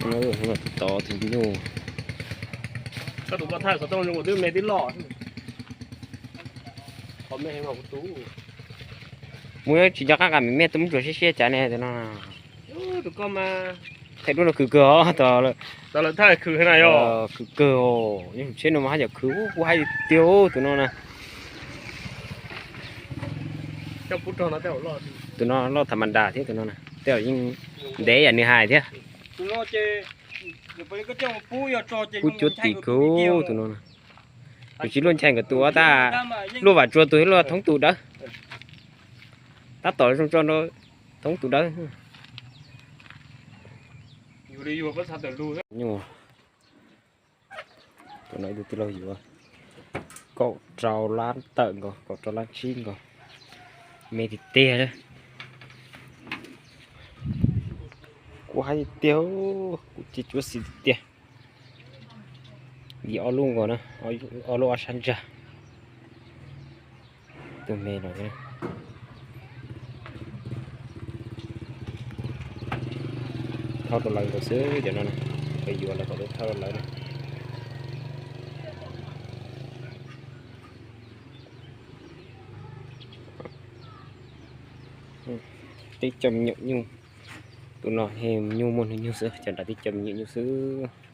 Tus tod tus nyuj. Koj tus koj thaij xov tooj zoo kuv twb me tib loj. Qhov me heev mas kuv tus. Muaj tsis nco qab nqa me me tuaj muab tsuas siab siab cas ne tus no. Tus koj mas thaij duab no khwv kawg os. Thaij khwv na yog. Khwv kawg os, nyob hauv tsheb no mas haj yam khwv, kuv hais tiag tus no na. Tus no loj tham ma das thiab tus no na, tej zaum yeej ntev yam nws hais thiab. Kuv cuab tim kawg tus no na. Kuv tsis luaj nchaig nkawd tus ua tag, luaj Vam Tsua tus thiab luaj Thoob tus dawb. Tab tom zoo tso nrau Thoob tus dawb. Tus no ib tug tij laug yuav kaum rau lab tawm nkaus, kaum rau lab tsib nkaus, me tiag tiag. Kuv hais tiag, kuv ces cuav xim tiag tiag. Yim ob lub nkaus na, ob lub ob sab ntsag. Tus me no thauj rau lawv nkaus xwb cov no, yuav lawv kom thauj rau lawv na. Tib co me nyuam nyuj, tus no nyuj muaj hnub nyoog xwb, cov nrad tib co me nyuam nyuj xwb.